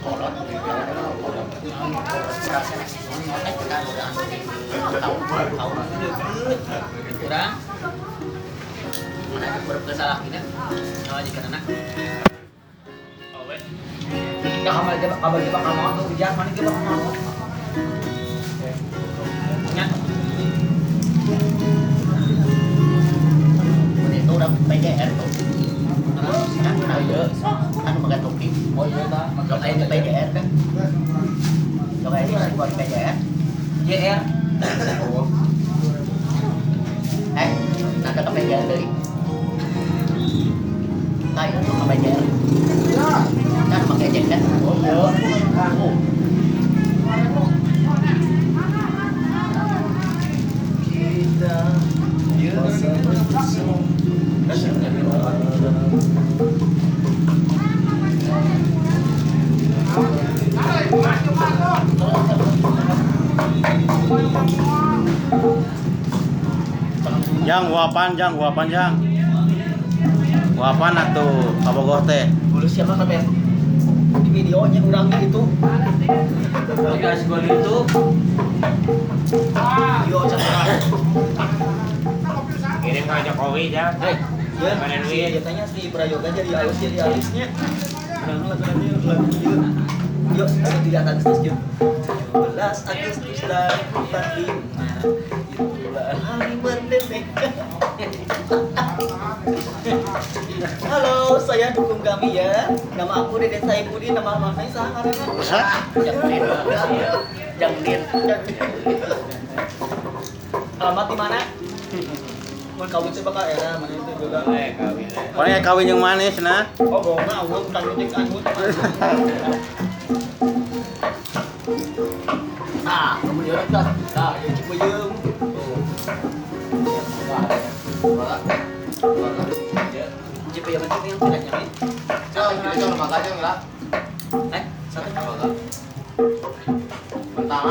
Kolot kolot. Kurang. Mana berkesalah kita? Nawa jika anak. Ya kamal dia kabar dia bakal mau tuh hujan mana dia bakal mau. Nya. Itu udah PJR tuh. Kan iya. Anu makan topi. Oh iya ta. Sok aya di PJR kan. Sok aya di buat PJR. JR. Oh. Nanti ke PJR deui. Tah ieu tuh ke PJR. Kan make jaket. Oh iya. Oh. Kita Jang huapan jang. Huapan atuh kabogoh teh. Bulu siapa sampai di videonya orangnya itu. Guys, gol itu. Yo cakep. Kirim ke Jokowi jang. Ya, si katanya si Prayoga jadi halus jadi halusnya. Nah, lagu nanti lagu ieu. Yuk, 3 Agustus yuk. 17 Agustus 2045. Itulah hari merdeka. Halo, saya dukung kami ya. Nama aku Dede Saipudin, nama mamanya saha ngaranna? Jangdin. Jangdin. Alamat di mana? Mun kawin sih bakal era mana itu juga. Kawin. Mana kawin yang manis nah? Oh, bohong, Allah bukan ngejek anu. Ah, kamu jorok dah. Nah, ya Cibeuyeum. Tuh. Cibeuyeum itu yang tidak nyampe. Jang, kita makan aja enggak? Satu. Mentang.